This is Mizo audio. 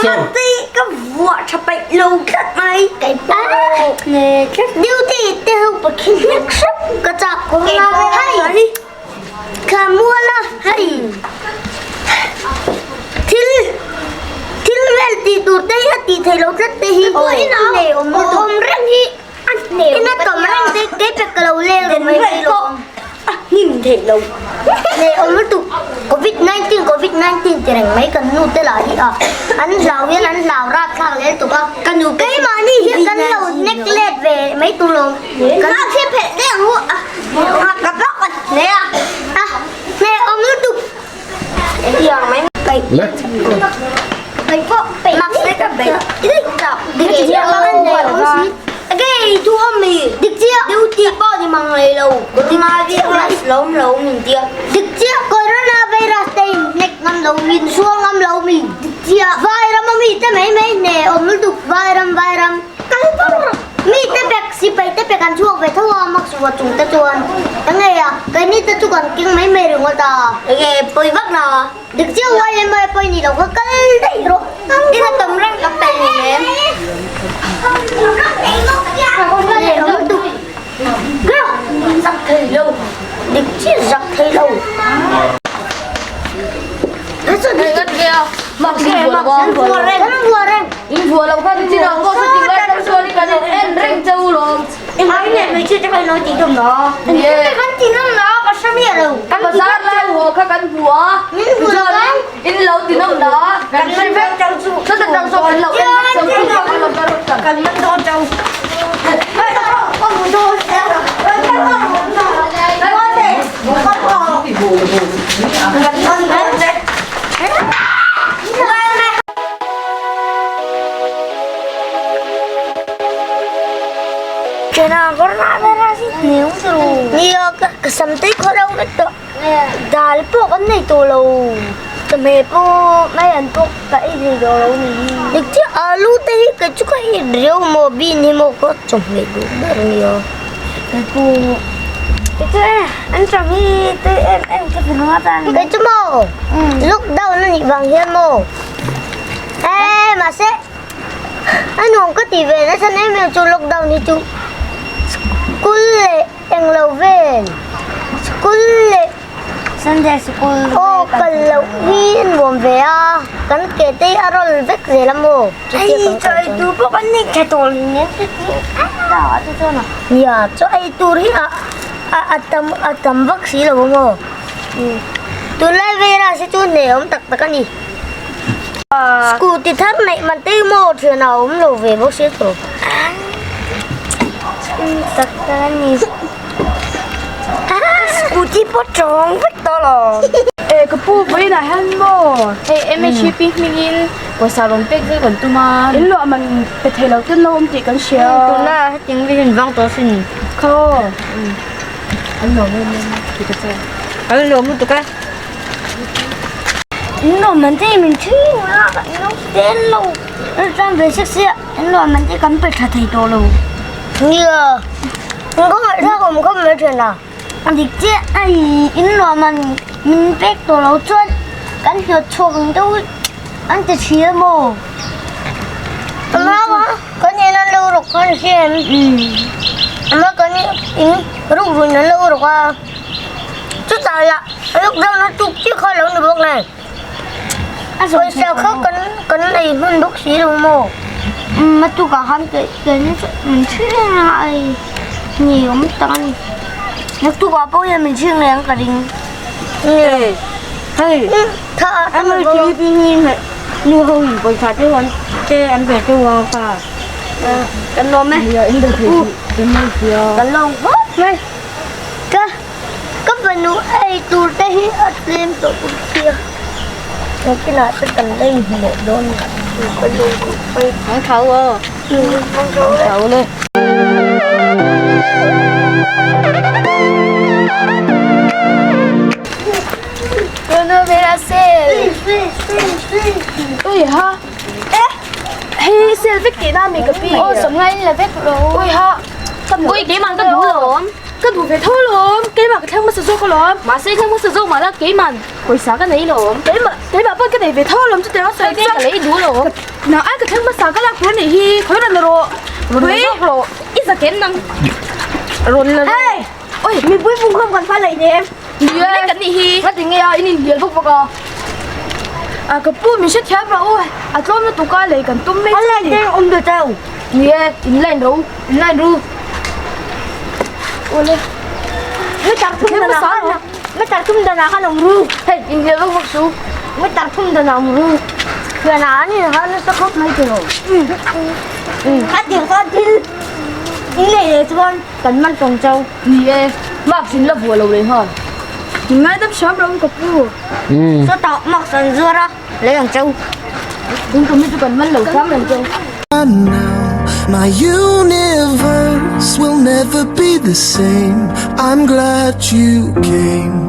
Max ka vuah tha paih lo tlat mai. Kei pawh duty te ho pakhin hlek hrep ka chak. Hei kha mual a hei thil thil vel tih tur te hi a tih theih loh tlat te hi nei awm awm reng hi ina tawm reng te kei pek ka lo leng reng mai hi lawm a hnim theih lo nei awm lutuk covid 19 covid 19 ti reng mai kan nu te lah hi a an hlau hian an hlau rap thlak lel tuk a ka nu keimahni hi kan lo nek let ve mai tur lawm kan khi phelh deuh ang u a ka bawk a hle a a hle awm lutuk tiang mai peih peih pawh peih mak se ka peih dik chiah Age thu awm mi dik chiah duty pawh ni mang lei lo coronavirus lo lo min tia dik chiah coronavirus te in hnek ngam lo min sual ngam lo mi dik chiah vairam a mi te mai mai hne awm lutuk vairam vairam kal mi te pek sipai te pek an chhuak ve tho a max vua chung te chuan enge a keini te chu kan keng mai mai ringawt a enge pawi vak na Dik chiah YMA pawh i nih loh kha kal daih rawh. Tin a tam reng ka pel ni em. Zak thei lo. Dik chiah zak thei lo. In vua lo kha chin ang pawh chuti lai kan chuan kan in en reng cheu lawm. Kan bazar lai haw kha kan hmu a, tichuanin in lo ti nawm na a, kan hre vek chuta tang saw kan lo en vek cheu chu kan lo ka rawt kan. Nia ka sam te khaw lo vek tawh dal pawh kan nei tawh lo chawhmeh pawh mai an pawh ka ei thei tawh lo ni dik chiah alu te hi kei chu ka hit riau maw bean hi maw ka chawhmeh duh ber a nia kei chu maw lockdown a nih vang hian maw e mahse. A nuam ka tih ve nasa em em chu lockdown hi chu school leh englo vel school leh Sunday school aw kal loh hi a nuam ve a kan ke te hi a rawl vek zel a maw hei chaw ei tur pawh kan nei tha tawh lo nen nia chaw ei tur hi a a tam a tam vak si lo a maw tunlai virus hi chu hneawm tak tak a ni. Scooty thar neih man te maw thian a awm lo ve bawk sia tawh. Tak tak a ni. Scooty pawh tawng vek tawh lo. E ka pu vawiinah hian maw hei MHP hmingin pawisa rawn pek zel kan tum a. In luah man pe thei lo ten lo awm tih kan hria. Tuna hetiang vel hian vang tawh sin. Khaw. An lawm em em a ti ka che. An lawm lutuk a. In nuam man te min thing a kan lo tel lo ram ve sek sia in nuam man te kan pe tha thei tawh lo nia ka ngaihthlak awm khawp mai thin a a dik chiah a in nuam man min pek tawh lo chuan kan hlawt chhuak ang deuh an ti thli a maw kan in an lo rawk khan hria em ama kan in ruk run an lo rawk a. Chutah lah lockdown a tuk chiah kha lo ni bawk nen pawisa kha kan kan ei hman bawk si lo maw umm a tukah khan ke ke min chhing a ai ni awm tak a ni naktukah pawh hian min chhing leh ang ka ring Hei hei MLTP hi nu ho in pawisa te an te an ve teuh a ka kan lawm e kan lawm khawp mai. Ka ka fanu ei tur te hi a tlem tawh bawk sia nakinah te kan la inhmu leh dawn ka lu Ang thau aw ang thau le. Ui ha hei sel vek tihna mi ka pi Aw sawm ngai la vek ro ui ha Ui keimah ka duh lo. Ka duh ve tho alawm, keimah ka thleng hmasa zawk alawm. Mahse thleng hmasa zawk mahla keiman pawisa ka nei lawm. Keimah, keimah pawn ka nei ve tho alawm chutiang a sawi chuan. Ka lei duh alawm. Nang ai ka thleng hmasa ka lak tur a nih hi, khawi rawn la rawh. Rawn la zawk rawh. I za kem nang. Rawn la rawh. Hey! Oi! Mipui pungkhawm kan fa lei nem. Ni e, kan nih hi. Nga ti nge a, in inhnial bawk bawk a. A ka pu min hrethiam rawh u, a tlawm lutuk a lei kan tum mai A line te awm duh cheu. Ni e, in line ro, in line ru. Awle. Mi tar thum dana khan, mi tar thum dana khan awm ru. Hei, inhnial bawk bawk su. Mi tar thum dana awm ru. Thiana an in ha nasa khawp mai tiraw. Kha tiang khan thil in nei leh chuan kan man tawng chau. Ni e, marks in la vuah lo leh nghal. Min ngaidam hram rawh ka pu. Sawtah marks an zuar a, lei ang chau. Tun tum hi chu kan man lo hram reng chau. Now my universe will never be the same I'm glad you came.